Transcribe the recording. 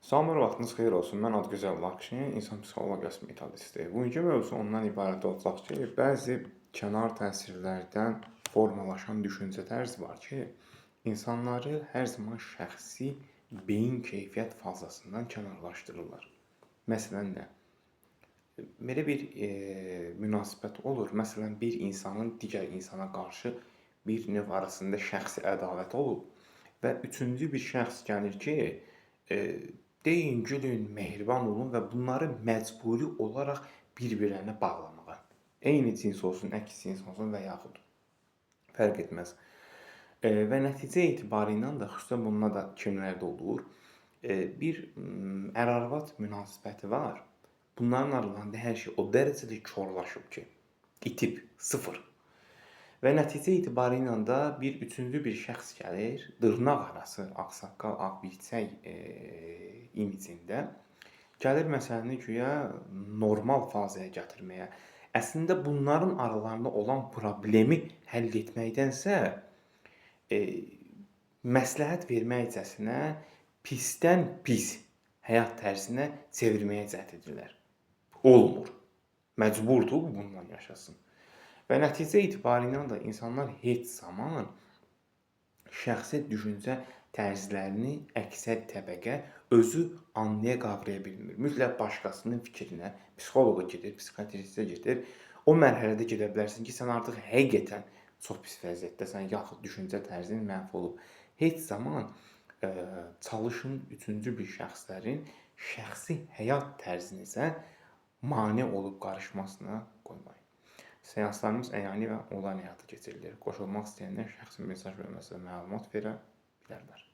Salamlar, vaxtınız xeyir olsun. Mən Adıgözəl Lakşin, insan psixologiyası metodisti. Bugünkü mövzu ondan ibarət olacaq ki, bəzi kənar təsirlərdən formalaşan düşüncə tərzi var ki, insanları hər zaman şəxsi beyin keyfiyyət fazasından kənarlaşdırırlar. Məsələn nə? Belə bir münasibət olur. Məsələn, bir insanın digər insana qarşı bir növ arasında şəxsi ədavət olub və üçüncü bir şəxs gəlir ki, deyin, gülün, mehriban olun və bunları məcburi olaraq bir-birlərinə bağlamağa. Eyni cins olsun, əks cins olsun və yaxud fərq etməz. Və nəticə etibarı ilə də xüsusən bununla da kimlərdə olur? Bir ər-arvad münasibəti var. Bunların aralarında hər şey o dərəcədə korlaşıb ki, itib, sıfır. Və nəticə etibarı ilə də bir üçüncü bir şəxs gəlir, dırnaq arası ağsaqqal, ağbirçək imicində gəlir məsələni güya normal fazaya gətirməyə. Əslində bunların aralarında olan problemi həll etməkdənsə, məsləhət verməkcəsinə pisdən pis həyat tərzinə çevirməyə cəhd edirlər. Olmur. Məcburdur bununla yaşasın. Və nəticə etibarı ilə də insanlar heç zaman şəxsi düşüncə tərzlərini əksər təbəqə özü anlaya, qavraya bilmir. Mütləq başqasının fikrinə, psixoloqa gedir, psixiatristə gedir. O mərhələdə gedə bilərsən ki, sən artıq həqiqətən çox pis vəziyyətdəsən, yaxud düşüncə tərzin məhv olub. Heç zaman çalışın üçüncü bir şəxslərin şəxsi həyat tərzinizə mane olub qarışmasına qoymayın. Seanslarımız əyani və onlayn həyata keçirilir. Qoşulmaq istəyənlər şəxsi mesaj bölməsinə məlumat verə bilərlər.